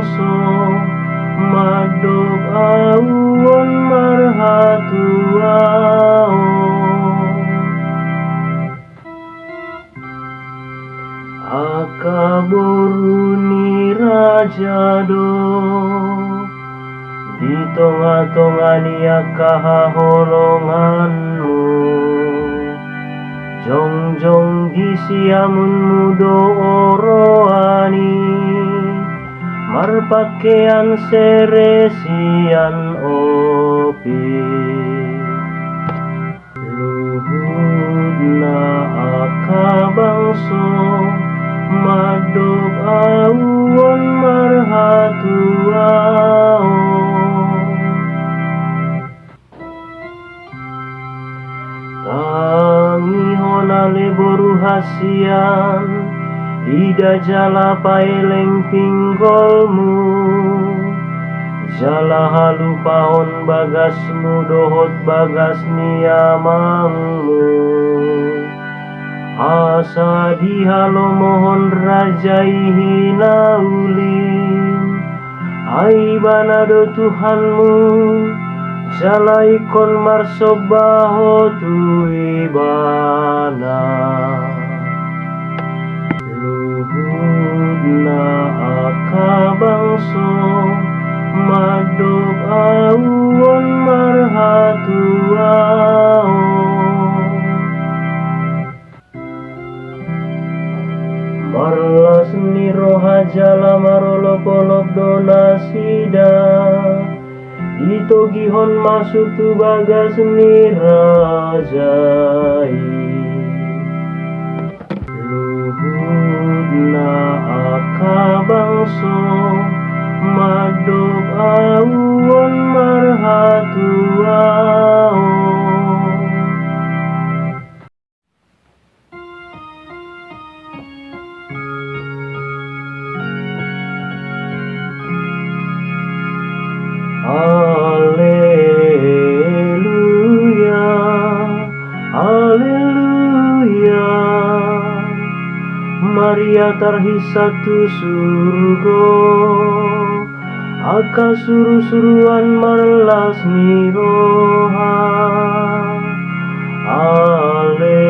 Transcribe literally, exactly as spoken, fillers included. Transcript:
So mandok ahu on marhatuaon. Angka boru ni raja do di tonga-tonga ni angka haholonganmu. Jongjong di siamunmu do oroan i, marpahean sere sian opi. Luhutna angka bangso mandok ahu on marhatuaon. Tangihon ale boru hasian, ida jala paeleng pinggolmu, jala halupahon bagasmu dohot bagas ni amangmu. Asa dihalomohon raja i hinauli, ai Ibana do Tuhanmu, jala ingkon marsomba ho tu Ibana. Luhutna angka bangso mandok ahu on marhatuaon. Marlas ni roha jala marolop-olop do nasida ditogihon masuk tu bagas ni raja i. Luhutna angka bangso mandok ahu on marhatuaon. Aleluya, aleluya. Maria tarhisap tu surgo, angka suru-suruan marlas ni roha. Ale